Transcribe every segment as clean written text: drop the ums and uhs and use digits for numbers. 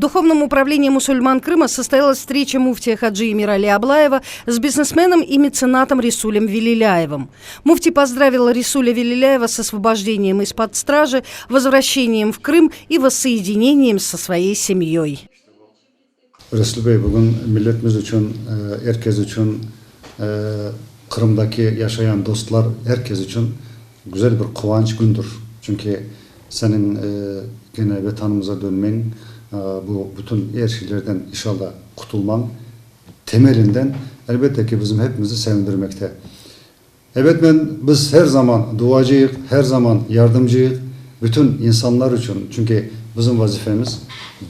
Духовном управлении мусульман Крыма состоялась встреча муфтия Хаджи Эмирали Аблаева с бизнесменом и меценатом Рисулем Велиляевым. Муфти поздравил Рисуля Велиляева с освобождением из-под стражи, возвращением в Крым и воссоединением со своей семьей. Resul bey, bugün milletimiz içün, er kes içün, Qırımdaki yaşayan dostlar, er kes içün güzel bir quvanç kündir. Çünki seniñ kene Vetanımıza dönmeñ, bu bütün er şeylerden inşallah qutulmañ temelinden, elbette ki, bizim hepimizni sevindirmekte. Ebet, men, biz her zaman duacıyıq, her zaman yardımcıyıq bütün insanlar içün, çünki bizim vazifemiz,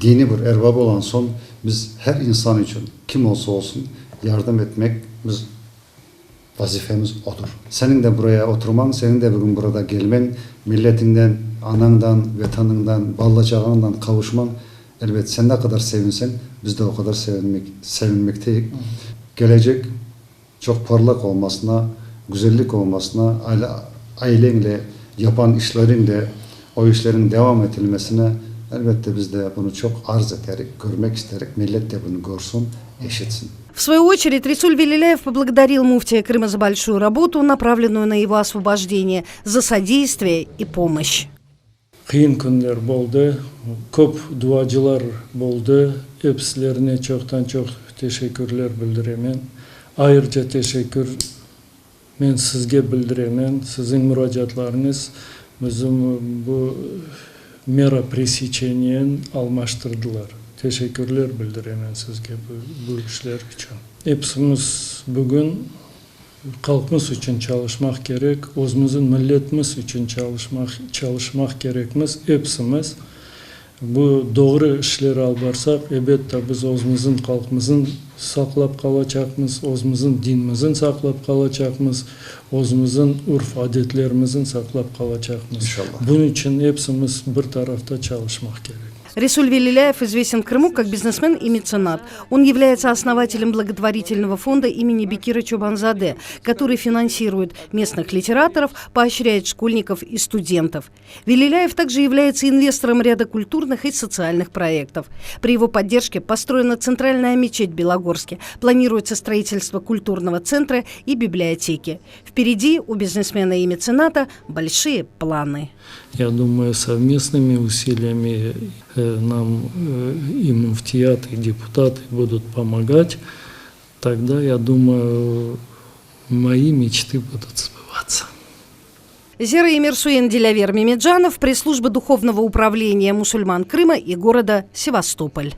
diniy bir erbap olan soñ, biz her insan içün, kim olsa olsun, yardım etmek, biz vazifemiz odur. Seniñ de buraya oturmañ, seniñ de bugün burada gelmeñ, milletiñden, anañdan, Vetanıñdan, bala-çağañdan qavuşmañ, elbet, sen ne qadar sevinseñ, biz de o qadar sevinmek, sevinmekteyik. Kelecek. Çoq parlaq olmasına, güzellik olmasına, aileñle yapan işleriñle o işleriñ devam etilmesine, elbette, biz de bunı çoq arz eterik, körmek isterik, millet de bunı körsin, eşitsin. В свою очередь, Ресуль Велиляев поблагодарил муфтия Крыма за большую работу, направленную на его освобождение, за содействие и помощь. Qıyın künler boldı, köp duacılar boldı, episilerine çoqtan-çoq teşekkürler bildiremen. Ayırca teşekkür men sizge bildiremen, siziñ muracaatlarıñız bizim bu mera presiçeniyen almaştırdılar. Teşekkürler bildiremen sizge bu işler içün. Epsimiz bugün Halqımız içün çalışmaq kerek, özümizniñ milletimiz içün çalışmaq çalışmaq kerekmiz epsimiz. Bu doğru işler alıp barsaq, ebette, biz özümizniñ halqımıznı saqlap qalacaqmız, özümizniñ dinimizni saqlap qalacaqmız, özümizniñ urf-adetlerimizni saqlap qalacaqmız. Bunıñ içün epsimiz bir tarafta çalışmaq kerek. Ресуль Велиляев известен в Крыму как бизнесмен и меценат. Он является основателем благотворительного фонда имени Бекира Чобанзаде, который финансирует местных литераторов, поощряет школьников и студентов. Велиляев также является инвестором ряда культурных и социальных проектов. При его поддержке построена центральная мечеть в Белогорске, планируется строительство культурного центра и библиотеки. Впереди у бизнесмена и мецената большие планы. Я думаю, совместными усилиями нам и муфтият, и депутаты будут помогать. Тогда, я думаю, мои мечты будут сбываться. Зера Эмирсуин Дилявер Мемеджанов, пресс-служба Духовного управления мусульман Крыма и города Севастополь.